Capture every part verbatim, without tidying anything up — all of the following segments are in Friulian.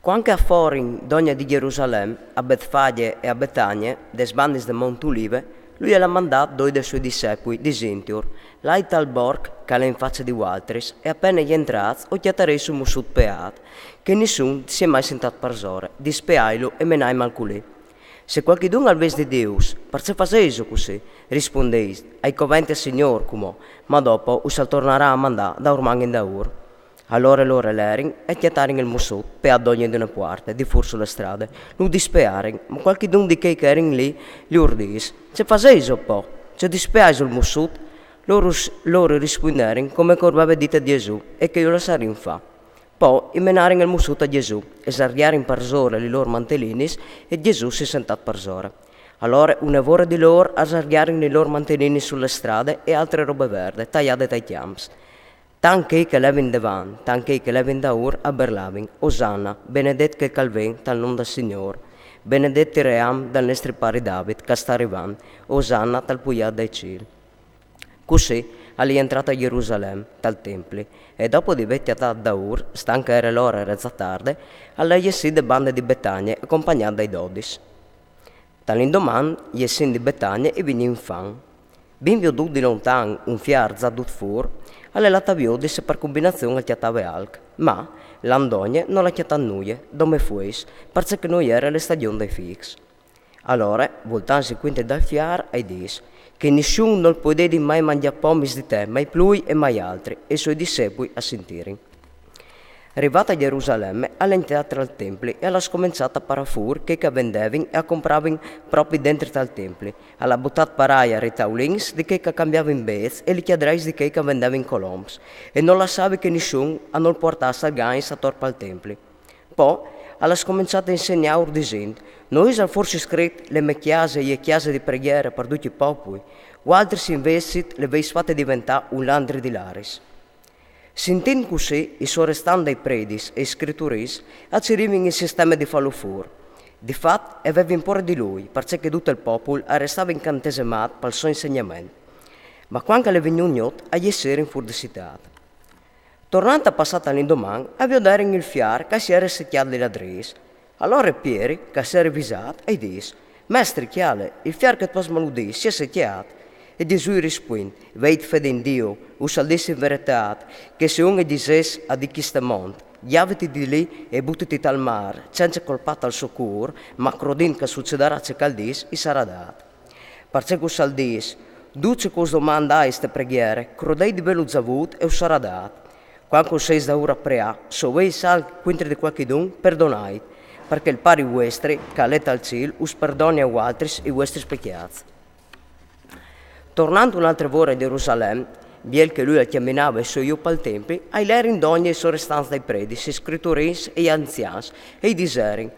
Cuant che a forin dongje di Gjerusalem, a Betfagje e a Betanie, des bandis de Mont Ulive, lui al à mandât doi dai siei dissepui, disintjur: «Lait tal borc che al è in face di vualtris, e a pene jentrâts o cjatareis un mussut peât, che nissun si è mai sentât parsore, dispeailu e menaima'l culì. Se cualchidun al vês di Dius, parcè fasêso cussì? Rispondeis: Al covente al Signôr cumò, ma dopo us al tornarà a mandâ daurman indaûr.» Alore lôr a lerin e a cjatarin il mussut peât dongje di une puarte, di fûr su la strade. Lu dispearin, ma cualchidun di chei che a jerin li lôr dîs: «Ce fasêso po? Ce dispeaiso il mussut?» Lôr, lôr i rispuinderin come che ur veve dit Gjesù, e che ju lassarìn fâ. Po i menarin il mussut a Gjesù, e sargjarin parsore lis lôr mantelinis, e Gjesù si è sentât parsore. Alore une vore di lôr a sargjarin lis lôr mantelinis su la strade e altre robe verde, taiade tai cjamps. Tant chei che a levin devant, tant chei che a levin daûr, a berlavin: «Osanna, benedet chel che al ven tal non dal Signôr, benedet il ream dal nestri pari David, che al sta rivant, Osanna tal plui alt dai cîl.» Cussì al è jentrât a Gjerusalem, tal templi, e dopo di vê cjatât daûr, stant che a jere l'ore e ere za tarde, al è jessît de bande di Betanie, acompagnât dai dodis. Tal indoman, jessint di Betanie, i vignìn fam. Vint viodût di lontan un fiar za dut fûr, al è lât a viodi se par combinazion al cjatave alc, ma, lant dongje, nol à cjatât nuie, dome fueis, parcè che no jere la stagjon dai fics. Alore, voltantsi cuintri dal fiar, ai dîs: «Che nissun nol puededi mai mangjâ pomis di te, mai plui e mai altri.» E i siei dissepui a sintirin. Rivât a Gjerusalem, al è jentrât tal templi e al à scomençât a parâ fûr chei che a vendevin e a compravin propit dentri tal templi. Al à butât par aiar i taulins di chei che a cambiavin bêçs e lis cjadreis di chei che a vendevin colombs, e nol lassavi che nissun a nol puartàs algans ator pal templi. Po al à scomençât a insegnâur disint: «No isal forsit scrit: Le mê cjase e je cjase di pregjiere par ducj i popui? Vualtris invezit le vês fate deventâ un landri di laris.» Sintint cussì, i sorestants dai predis e i scriturins a cirivin il sisteme di fâlu fûr. Di fat, a vevin pôre di lui, parcè che dut il popul al restave incantesemât pal so insegnament. Ma cuant che al è vignût gnot, a jessirin fûr di citât. Tornant a passâ tal indoman, a vioderin il fiar che si jere secjât li ladrîs. Alore Pieri, che si jere visât, ai dîs: «Mestri, cjale, il fiar che tu âs maludît si è secjât.» E Gjesù i rispuint: «Vêt fede in Diu, us al dîs in veretât, che se un i disès a di chist mont: Gjaviti di li e butiti tal mâr, cence colpâ tal so cûr, ma crodint che al sucedarà ce che al dîs, i sarà dât. Parcè che us al dîs: Dut ce che us domandais te pregjiere, crodêt di vêlu za vût e us sarà dât. Cuant che o sês daûr a preâ, se o vês alc cuintri di cualchidun, perdonait, parcè che il Pari vuestri, che al è tal cîl, us perdoni a vualtris i vuestris pecjâts.» Tornant une altre vore a Gjerusalem, biel che lui al cjaminave sù e jù pal templi, a lerin dongje i sorestants dai predis, i scriturins e i anzians, e i diserin: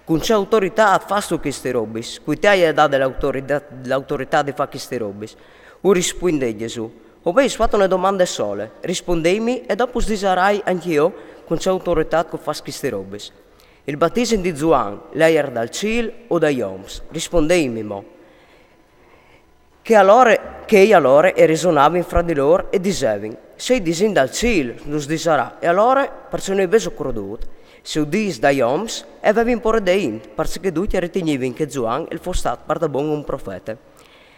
«Cun ce autoritât fâstu chistis robis? Cui ti aial dât l'autoritât, l'autoritât di fâ chistis robis?» Ur rispuindè Gjesù: «O vês fat une domande sole, rispondêtmi e dopo us disarai ancje jo cun ce autoritât che o fâs chistis robis. Il batisim di Zuan l'aial dal cîl o dai oms? Rispondêtmi mo.» Che alore, chei alore a risonavin fra di lôr e a disevin: «Se i disìn dal cîl, nus disarà, e alore parcè no i vêso crodût? Se u dîs dai oms, a vevin pôre de int, parcè che ducj a ritignivin che Zuan al fos stât pardabon un profete.»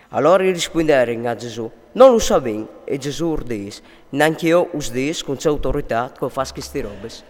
Alore i rispuinderin a Gjesù: «No lu savìn.» E Gjesù ur dîs: «Nancje jo us dîs cun ce autoritât che o fâs chistis robis.»